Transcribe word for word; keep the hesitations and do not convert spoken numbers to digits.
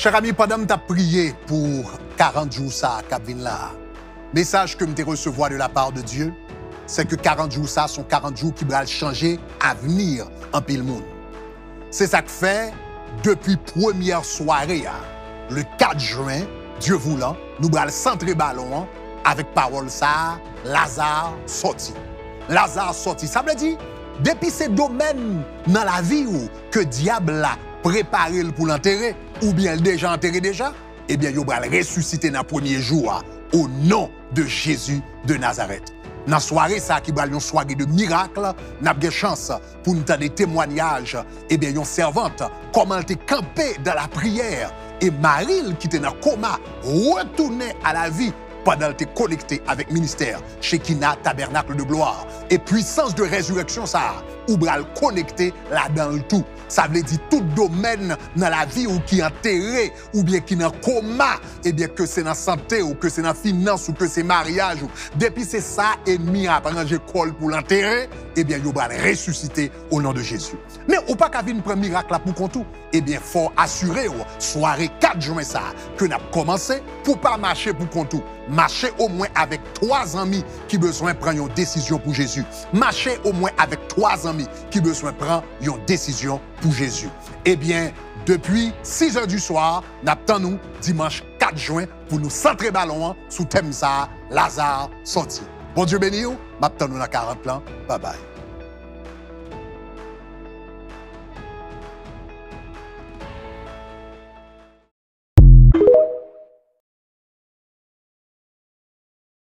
Chak ami, pandan m t ap priye pou karant jou sa a k ap vin la a, mesaj ke m te resevwa de la part de Dieu, se ke karant jou sa a se yon karant jou ki pral chanje avni anpil moun. Se sa k fè, depi premyè sware a, le kat jen, Dye voulan, nou pral santre balon an avèk pawòl sa a, Laza sòti. Laza sòti. Sa vle di, depi se domèn nan lavi w ke dyab la prepare l pou l antere, oubyen l deja antere deja, ebyen, yo pral resisite nan premye jou a, o non de Jezi de Nazarèt. Nan sware sa a ki pral yon sware de mirak, n ap gen chans pou n tande temwayaj, ebyen, yon sèvant, kòman l te kanpe dan lapriyè, e mari l ki te nan koma retounen a lavi pandan l te konekte avèk ministè Shekina Tabènak de Glwa. E pwisans de rezirèksyon sa a, ou pral konekte ladan l tou. Sa vle di tout domèn nan lavi w ki antere oubyen ki nan koma, ebyen, ke se nan sante w, ke se nan finans ou, ke se maryaj ou, depi se sa ènmi an ap ranje kò l pou l antere, ebyen, yo pral resisite o non de Jezi. Men ou pa ka vin pran mirak la pou kont ou. Ebyen, fò w asire w, sware kat jen sa a ke n ap kòmanse, pou w pa mache pou kont ou. Mache omwen avèk twa zanmi ki bezwen pran yon desizyon pou Jezi. Mache omwen avèk twa zanmi ki bezwen pran yon desizyon pou Jezi. Ebyen, depi sis è di swa, n ap tann ou dimanch kat jen pou nou santre balon an sou tèm sa a, Laza sòti. Bondye beni w, m ap tann ou nan karant lan. Babay.